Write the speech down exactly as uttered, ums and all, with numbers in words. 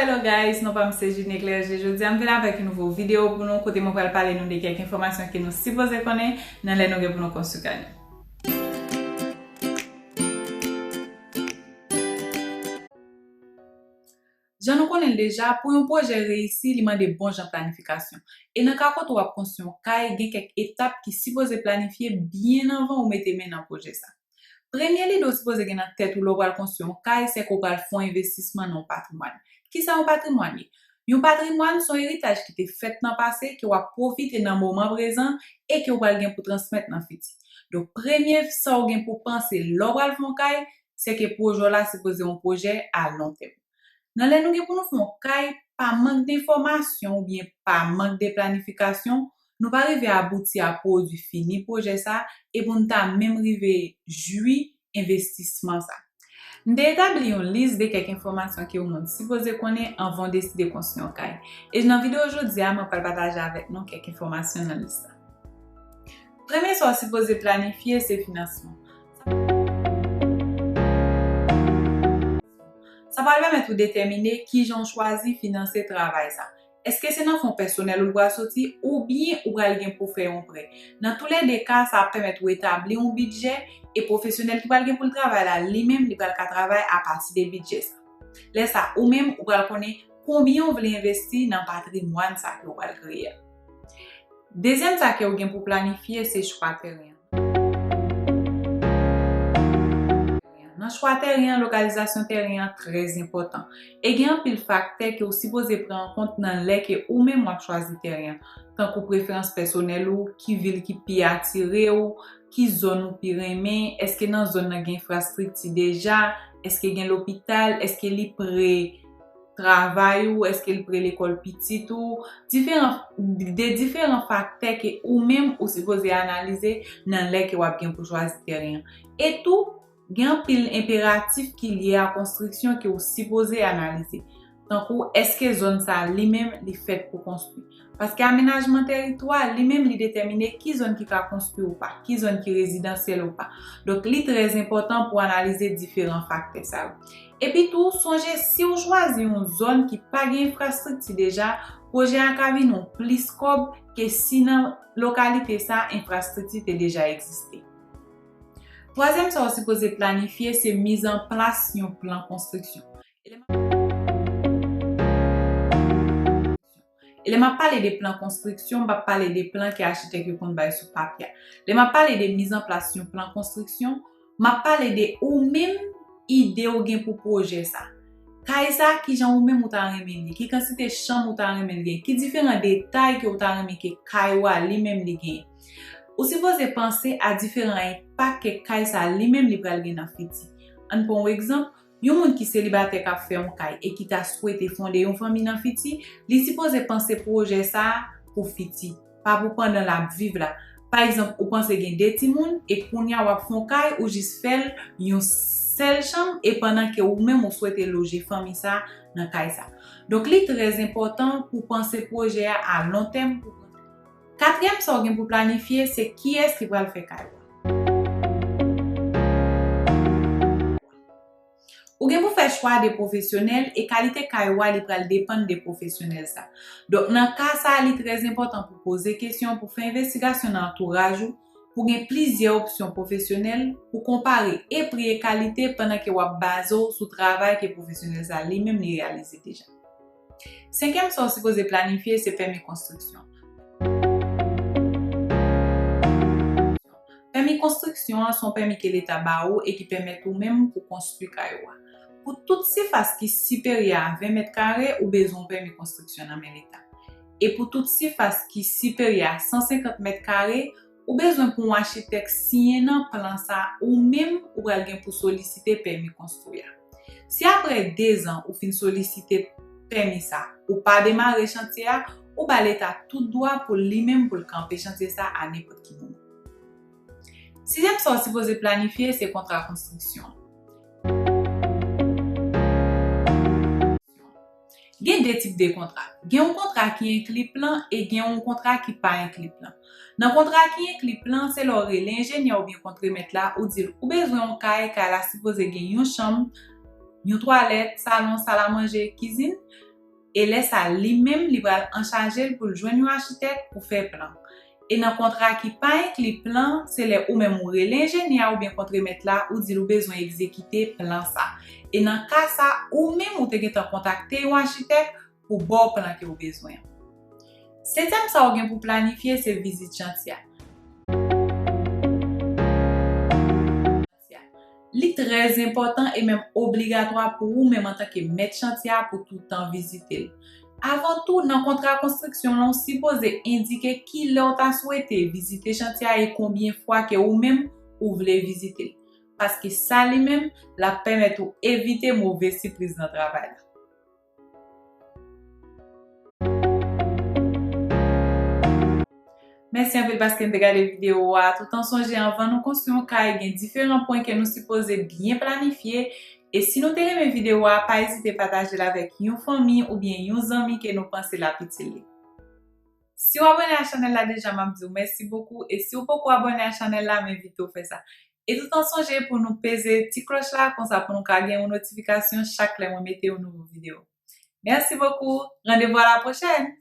Hello guys, non pa m se Junie Clergé. Jodi a m vin avèk yon nouvo videyo pou nou, kote mwen pral pale nou de kèk enfòmasyon ke nou sipoze konnen nan lè nou gen pou nou konstwi kay nou. Jan nou konnen l deja, pou yon pwojè reyisi, li mande bon jan planifikasyon. E nan ka kote w ap konstwi yon kay, gen kèk etap ki sipoze planifye byen anvan ou mete men nan pwojè sa. Premye lide w sipoze gen nan tèt ou lè w pral konstwi yon kay, se ke w pral fè yon envestisman nan yon patrimwàn. Kisa yon patrimwàn ye? Yon patrimwàn se yon eritaj ki te fèt nan pase, ke w ap pwofite nan moman prezan e ke w pral gen pou transmèt nan fiti. Donk, premye sa w gen pou w panse lè w pral fè yon kay, se ke pwojè w la sipoze yon pwojè a lon tèm. Nan lè nou gen pou nou fè yon kay, pa mank de enfòmasyon oubyen pa mank de planifikasyon, nou pa rive abouti a pwodui fini pwojè sa e pou n ta menm rive jwi envestisman sa. M te etabli yon lis de kèk enfòmasyon ke yon moun sipoze konnen anvan w deside konstwi yon kay. E nan videyo jodi a, mwen pral pataje avèk nou kèk enfòmasyon nan lis sa. Premye sa w sipoze planifye se finansman. Sa pral pèmèt ou detèmine kijan w chwazi finanse travay sa. Èske se nan fon pèsonèl ou l pral soti oubyen ou pral gen pou fè yon prè? Nan toulède ka, sa ap pèmèt ou etabli yon bidjè e pwofesyonèl ki pral gen pou l travay la, li menm, li pral ka travay apati de bidjè sa. Lè sa, ou menm, ou pral konnen konbyen w vle envesti nan patrimwàn sa ke w pral kreye a. Dezyèm sa ke w gen pou planifye se chwa tèren an. Nan chwa tèren an, lokalizasyon tèren an trè enpòtan. E gen anpil faktè ke w sipoze pran an kont nan lè ke ou menm w ap chwazi tèren an, tankou preferans pèsonèl ou, ki vil ki pi atire w, ki zòn ou pi renmen, èske nan zòn nan gen enfrastrikti deja, èske gen lopital, èske li pre travay ou, èske l pre lekòl pitit ou, diferan, de diferan faktè ke ou menm ou sipoze analize nan lè ke w ap gen pou chwazi tèren an. E tou, gen anpil enperatif ki lye a konstriksyon ke w sipoze analize. Tankou, èske zòn sa a li menm li fèt pou konstwi? Paske amenajman tèritwa, li menm, li detèmine ki zòn ki ka konstwi ou pa, ki zòn ki rezidansyèl ou pa. Donk, li trè enpòtan pou analize diferan faktè sa yo. Epi tou, sonje si w chwazi yon zòn ki pa gen enfrastrikti deja, pwojè a ka vin yon plis kòb ke si nan lokalite sa enfrastrikti te deja egziste. Twazyèm sa w sipoze planifye se mizanplas yon plan konstriksyon. E lè m ap pale de plan konstriksyon, m p ap pale de plan ke achitèk yo konn bay sou papye a. Lè m ap pale de mizanplas yon plan konstriksyon, m ap pale de ou menm, ide w gen pou pwojè sa. Kay sa, kijan ou menm ou ta renmen li? Ki kantite chanm ou ta renmen li gen? Ki diferan detay ke ou ta renmen ke kay ou a li menm li gen? Ou sipoze panse a diferan enpak ke kay sa li menm li pral gen nan fiti. Ann pran yon egzanp, yon moun ki selibatè k ap fè yon kay e ki ta swete fonde yon fanmi nan fiti, li sipoze panse pwojè sa a pou fiti, pa pou pandan l ap viv la. Pa egzanp, ou panse gen de timoun e kounye a w ap fè yon kay, ou jis fè l yon sèl chanm e pandan ke ou menm ou swete loje fanmi sa nan kay sa. Donk, li trè enpòtan pou panse pwojè a a lon tèm pou Katriyèm sa w gen pou planifye se kiyès ki pral fè kay ou a. Ou gen pou fè chwa de pwofesyonèl e kalite kay ou a li pral depann de pwofesyonèl sa. Donk, nan ka sa a, li trè enpòtan pou poze kesyon, pou fè envestigasyon nan antouraj ou, pou gen plizyè opsyon pwofesyonèl, pou konpare e pri e kalite pandan ke w ap baze w sou travay ke pwofesyonèl sa li menm li reyalize deja. Senkyèm sa w sipoze planifye se pèmi konstriksyon. Pèmi konstriksyon an se yon pèmi ke Leta ba ou e ki pèmèt ou menm pou konstwi kay ou a. Pou tout sifas ki siperyè a ven mèt kare, ou bezwen yon pèmi konstriksyon nan men Leta. E pou tout sifas ki siperyè a san senkant mèt kare, ou bezwen pou yon achitèk siyen nan plan sa ou menm ou pral gen pou solisite pèmi konstwi a. Si apre dezan ou fin solisite pèmi sa, ou pa demare chantye a, ou ba Leta tout dwa pou li menm pou l kanpe chantye sa a nenpòt ki moman. Sizyèm sa w sipoze planifye se kontra konstriksyon. Gen de tip de kontra. Gen yon kontra ki enkli plan e gen yon kontra ki pa enkli plan. Nan kontra ki enkli plan, se lè w rele enjenyè oubyen kontremèt la, ou di l ou bezwen yon kay, kay la sipoze gen yon chanm, yon twalèt, salon, salamanje, kizin. E lè sa, li menm, li pral anchaje l pou l jwenn yon achitèk pou fè plan. E nan kontra ki pa enkli plan, se lè ou menm ou rele enjenyè a oubyen kontremèt la, ou di l ou bezwen egzekite plan sa. E nan ka sa, ou menm ou te gentan kontakte yon achitèk pou ba w plan ke w bezwen an. Setyèm sa w gen pou planifye se vizit chantye a. Li trè enpòtan e menm obligatwa pou ou menm antanke mèt chantye a pou toutan vizite l. Avan tou, nan kontra konstriksyon lan, w sipoze endike kilè w ta swete vizite chantye a e konbyen fwa ke ou menm ou vle vizite l. Paske sa li menm, l ap pèmèt ou evite move sipriz nan travay la. Mèsi anpil paske n te gade videyo a. Toutan sonje, anvan nou konstwi yon kay, gen diferan pwen ke nou sipoze byen planifye. E si nou te renmen videyo a, pa ezite pataje l avèk yon fanmi oubyen yon zanmi ke nou panse l ap itil li. Si w abòne a chanèl la deja, m ap di w mèsi bokou. E si w poko abòne a chanèl la, m envite w fè sa. E toutan sonje pou nou peze ti klòch la, konsa pou nou ka gen yon notifikasyon chak lè mwen mete yon nouvo videyo. Mèsi bokou. Randevou a la pwochèn!